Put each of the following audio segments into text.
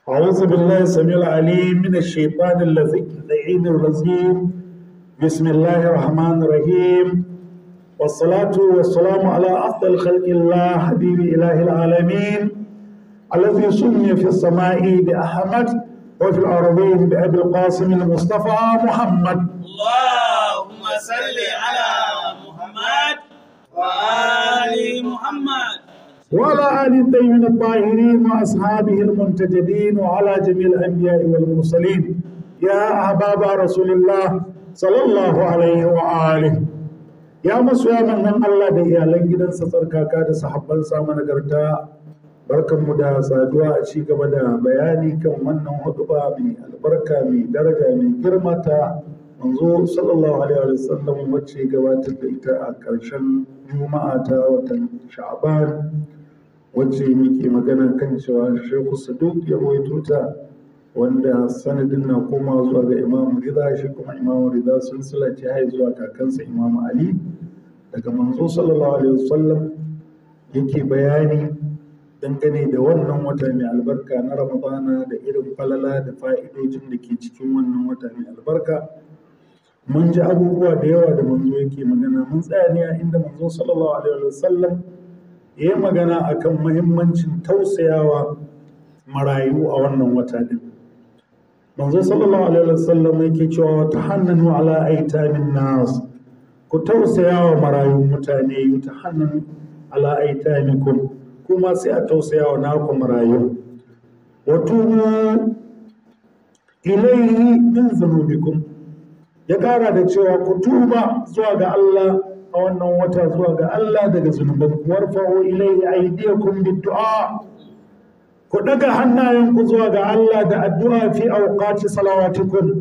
أعوذ بالله السميع العليم من الشيطان اللعين الرجيم. بسم الله الرحمن الرحيم، والصلاة والسلام على أفضل خلق الله حبيب إله العالمين الذي سمي في السماء بأحمد وفي الأرضين بأبي القاسم المصطفى محمد. اللهم صل على محمد وآل محمد وعلى آل الطيبين الطاهرين وأصحابه المنتجبين وعلى جميع الأنبياء والمرسلين. يا أحباب رسول الله صلى الله عليه وآله، ya masoya manzon Allah da iyalan gidansa tsarkaka da sahabbansa managarta, barkanmu da saduwa a ci gaba da bayani kan wannan huduba mai albarka, mai daraja, mai girma ta manzo sallallahu alaihi wa sallam, wacce gabatar da ita a ƙarshen Juma'a ta watan Sha'ban, wacce muke magana kan cewa Shehu Saduq ya rawaito ta, wanda sanadin na koma zuwa ga Imam Rida, shi kuma Imam Rida silsila ce har zuwa kakansa Imam Ali, daga manzo sallallahu alaihi wasallam yake bayani dangane da wannan wata mai albarka na Ramadana da irin falala da fa'idojin da ke cikin wannan wata mai albarka. Mun ji abubuwa da yawa da manzo yake magana. Mun tsaya ne a inda manzo sallallahu alaihi wasallam ya yi magana akan muhimmancin tausayawa marayu a wannan wata din. Manzo sallallahu alaihi wasallam yake cewa tahannanu ala aitamin nas, ku tausayawa marayun mutane, tahannanu ala aitamikum, kuma sai a tausayawa naku marayu. Wa tubu ilaihi min dhunubikum, ya kara da cewa ku tuba zuwa ga Allah a wannan wata, zuwa ga Allah daga zunubanku. Warfa'u ilaihi aydiyakum bid-du'a, ku daga hannayenku zuwa ga Allah da addu'a, fi awqati salawatikum,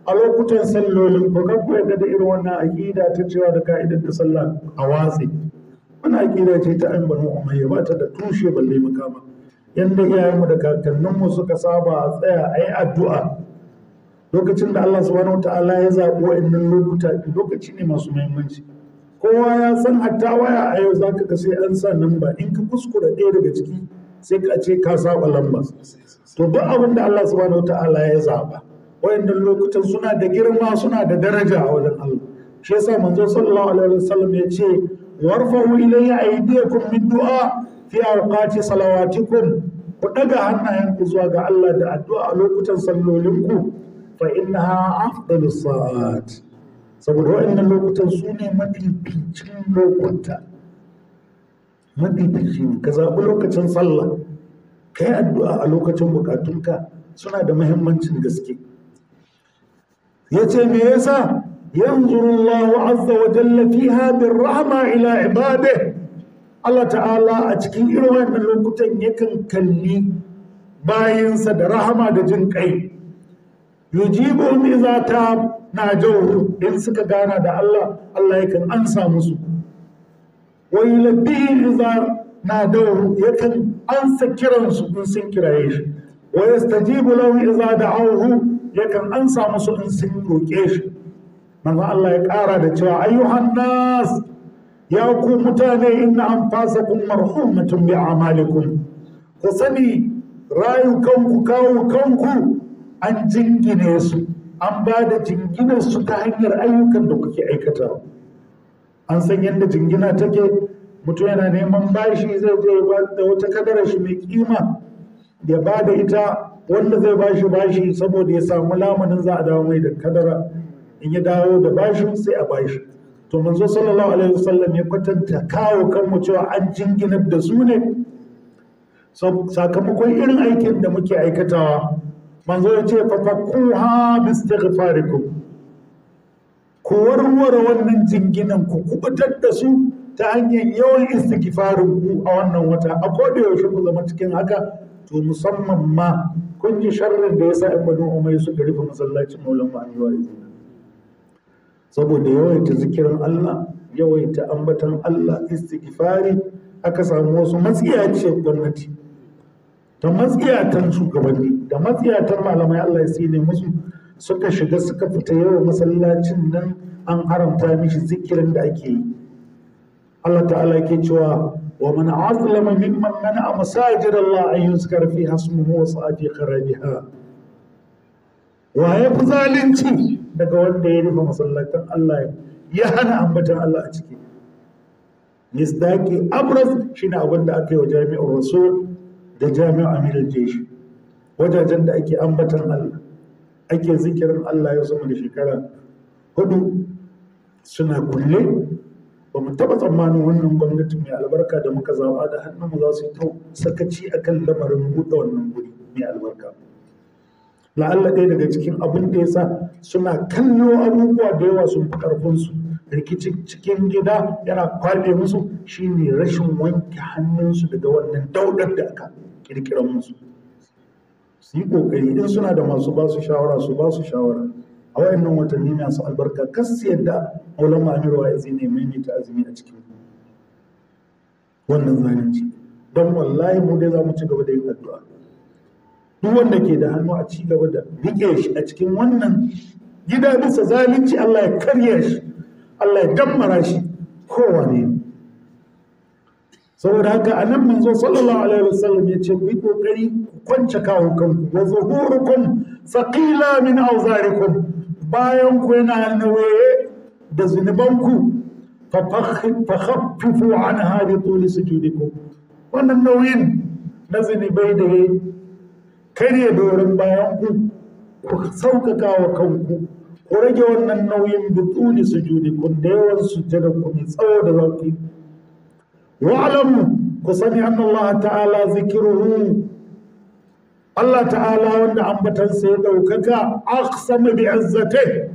a lokutan sallolin ku. Kan ku yadda da irin wannan aqida ta cewa da ka'idar da sallah a watsi. Wannan aqida ce ta an Banu Umayya, ba ta da tushe balle makama. Yanda iyayenmu da kakanninmu suka saba a tsaya a yi addu'a lokacin da Allah subhanahu wataala ya zaɓi wa'annan lokuta, lokaci ne masu muhimmanci. Kowa ya san hatta waya a yau zaka ga sai an sa namba, in ka kuskura ɗaya daga ciki sai ka ce ka saba lamba. To duk abin da Allah subhanahu wataala ya zaba, wayannan lokutan suna da girma, suna da daraja a wajen Allah. Shi yasa manzo sallallahu alaihi wasallam ya ce warfa'u ilayya aydiyakum min du'a fi awqati salawatikum, ku daga hannayenku zuwa ga Allah da addu'a a lokutan sallolinku, fa innaha afdalus sa'at, saboda wayannan lokutan su ne mafificin lokuta. Mafifici ne ka zaɓi lokacin sallah ka yi addu'a a lokacin bukatunka, suna da muhimmancin gaske. Ya ce me yasa? Yanzurullahu azza wa jalla fiha birrahma ila ibadihi. Allah ta'ala a cikin irin wannan lokutan yakan kalli bayinsa da rahama da jin kai. Yujibuhum idza najaw, in suka gana da Allah, Allah yakan ansa musu. Wa yulabbihi idza nadaw, yakan ansa kiransu in sun kiraye shi. Wa yastajibu lahum idza da'awhu, yakan ansa musu in sun roƙe shi. Manzo Allah ya ƙara da cewa ayyuhan nas, ya ku mutane, inna anfasakum marhumatun bi a'malikum, ku sani rayukanku, kawo kanku an jingine su, an ba da jinginar su ta hanyar ayyukan da kuke aikatawa. An san yadda jingina take. Mutum yana neman bashi, zai je da wata kadara shi mai kima ya ba da ita wanda zai bashi bashi, saboda ya samu lamunin za a dawo mai da kadara. In ya dawo da bashin sai a bashi. To manzo sallallahu alaihi wasallam ya kwatanta kawo kanmu cewa an jinginar da su ne sakamakon irin aikin da muke aikatawa. Manzo ya ce fa faquha bi istighfarikum, ku warware wannan jinginan, ku kubutar da su ta hanyar yawan istighfarin ku a wannan wata, a koda yaushe ku zama cikin haka. To musamman ma kun ji sharrin da yasa ɗan Banu Umayya suka rufe masallacin Maulan Ma'ani Izina, saboda yawaita zikirin Allah, yawaita ambatan Allah, istighfari. Aka samu wasu matsiyaciyar gwamnati da matsiyatan shugabanni da matsiyatan malamai, Allah ya tsine musu, suka shiga suka fita yawan masallacin nan an haramta mishi zikirin da ake yi. Allah ta'ala yake cewa Wa man azlama mimman mana'a masajid Allah an yuzkar fiha ismuhu wa sa'a fi kharabiha. Wa ya fi zalunci daga wanda ya rufe masallatan Allah ya hana ambatan Allah a ciki? Misdaki abraz shine abin da aka yi wa Jami'ar Rasul da Jami'ar Amir al-Jaysh, wajajen da ake ambatan Allah, ake zikirin Allah, ya sama da shekara 4 suna kulle. Ba mu taɓa tsammanin wannan gwamnati mai albarka da muka zaɓa da hannunmu za su yi ta sakaci akan lamarin buɗe wannan guri mai albarka. La'alla ɗaya daga cikin abin da ya sa suna kallo abubuwa da yawa sun fi ƙarfinsu, rikicin cikin gida yana kwaɓe musu, shine rashin wanke hannunsu daga wannan daudar da aka ƙirƙirar musu. Su yi ƙoƙari, in suna da masu ba su shawara, su ba su shawara a wayannan watanni masu albarka, kas su yadda Maulana Amir Wa'izi ne maimaita azumi a cikin wannan zalunci. Don wallahi mu dai za mu ci gaba da yin addu'a, duk wanda ke da hannu a ci gaba da riƙe shi a cikin wannan gida bisa zalunci, Allah ya karya shi, Allah ya dammara shi, kowane. Saboda haka a nan manzo sallallahu alaihi wasallam ya ce ku yi kokari ku kwance kawo kanku, wa zuhurukum thaqila min awzarikum, bayan ku yana nauye da zunubanku, fa khaffifu anha bi tuli sujudikum. Wannan nauyin na zunubai da ya karya dorin bayan ku, ku sauƙaƙa wa kanku, ku rage wannan nauyin bi tuli sujudikum, da yawan sujjada ku mai tsawo da za ku yi. Wa'lamu, ku sani, anna Allah ta'ala zikiruhu, Allah ta'ala wanda ambatansa ya ɗaukaka, aqsama bi izzatihi,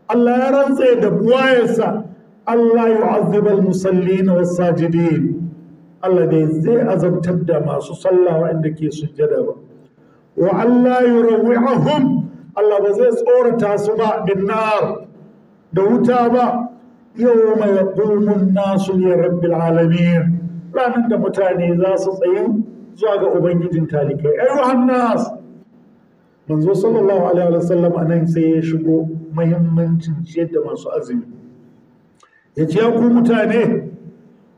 Allah ya rantse da buwayarsa, Allah yu'azzib al-musallin was-sajidin, Allah bai zai azabtar da masu sallah waɗanda ke sujjada ba, wa Allah yurawwi'uhum, Allah ba zai tsorata su ba, bin nar, da wuta ba, yawma yaqumu an-nasu li rabbil alamin, ranar da mutane za su tsayu zuwa ga ubangijin talikai. Ayyuhan nas, manzo sallallahu alaihi wa sallam anan sai ya shigo muhimmancin ciyar da masu azumi. Ya ce, ya ku mutane,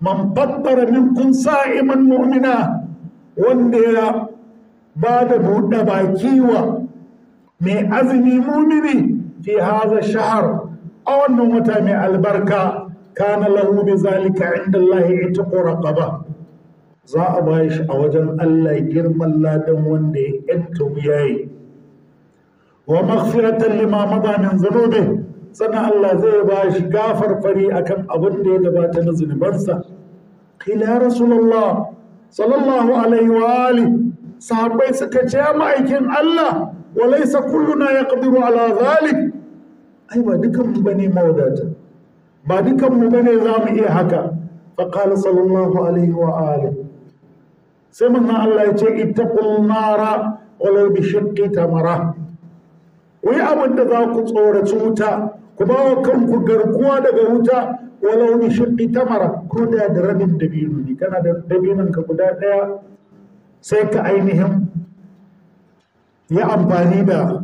man fattara minkum sa'iman mu'mina, wanda ya ba da buɗe baki wa mai azumi mumini, fi haza shahar, a wannan wata mai albarka, kana lahu bi zalika inda Allah itqu raqaba, za a ba shi a wajen Allah girman ladan wanda ya yanta wuyaye, wa maghfiratan lima mada min dhunubi, sannan Allah zai ba shi gafarfari akan abin da ya gabata na zunubansa. Qila ya rasulullah sallallahu alaihi wa ali, sahabbai suka ce, ya ma'aikin Allah, wa laysa kulluna yaqdiru ala zalik, ai ba dukan mu bane mawadata, ba dukan mu bane za mu iya haka. Fa qala sallallahu alaihi wa ali, sai manzon Allah ya ce, ittaqun nara walau bi shiqqi tamara, ku yi abin da za ku tsoraci wuta, ku ba wa kanku garkuwa daga wuta, walau bi shiqqi tamara, ko da da rabin dabino ne, kana da dabinon ka guda ɗaya, sai ka ainihin yi amfani da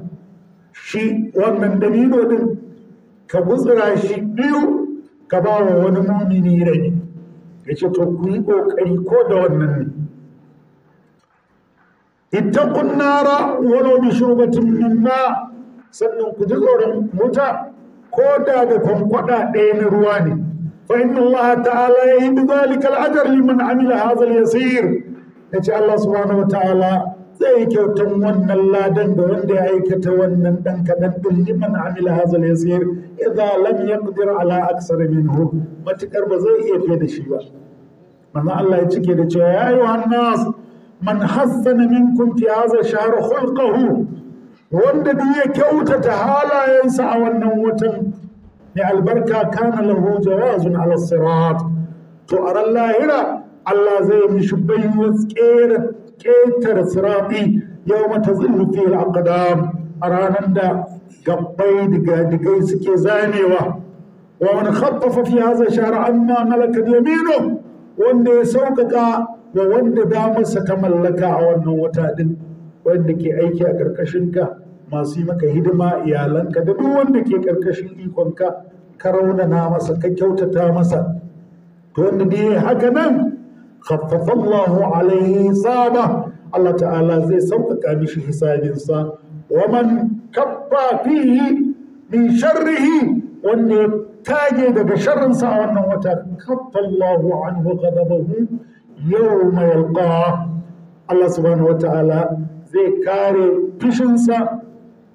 shi wannan dabino din, ka gutsura shi biyu, ka ba wa wani mumini rabi. Ya ce to ku yi ƙoƙari ko da wannan ne. Ittaqun nara walau bi shurbatin min ma, sannan ku ji tsoron wuta ko da da kwankwada ɗaya na ruwa ne. Fa inna Allah ta'ala ya yi bi zalika al-ajr liman amila hadha al-yasir. Yace Allah subhanahu wa ta'ala zai yi kyautan wannan ladan da wanda ya aikata wannan dan kaɗan ɗin, liman amila hadha al-yasir idza lam yaqdir ala aksar minhu, matukar ba zai iya fiye da shi ba. Manzo Allah ya cike da cewa, ya ayyuhan nas, man hassana minkum fi hadha shahr khulquhu, wanda duk ya kyautata halayensa a wannan watan mai albarka, kana lahu jawazun ala sirat, to a ran lahira Allah zai mishi baiwa tsere ƙetare sirati, yau mata zillu fi al-aqdam, a ranar da gabbai diga-digai suke zamewa. Wa man khaffafa fi hadha shahr amma malakat yaminu, wanda ya sauƙaƙa wa wanda damarsa ta mallaka a wannan wata din, wanda ke aiki a ƙarƙashin ka, masu yi maka hidima, iyalanka da duk wanda ke ƙarƙashin ikonka, ka raunana masa, ka kyautata masa, to wanda dai haka nan, Khaffafa Allahu alaihi hisaba, Allah ta'ala zai sauƙaƙa mishi hisabinsa. Wa man kaffa fihi min sharrihi, wanda ya tage daga sharrinsa a wannan wata, kaffa Allahu anhu ghadabahu yawma yalqa, Allah subhanahu wa ta'ala zai kare fishinsa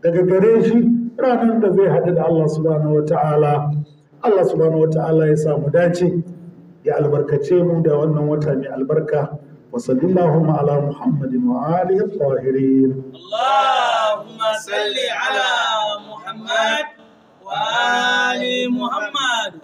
daga gare shi ranar da zai haɗu da Allah subhanahu wa ta'ala. Allah subhanahu wa ta'ala ya samu dace, ya albarkace mu da wannan wata mai albarka. Wa sallallahu ala Muhammadin wa alihi tahirin. Allahumma salli ala Muhammad wa ali Muhammad.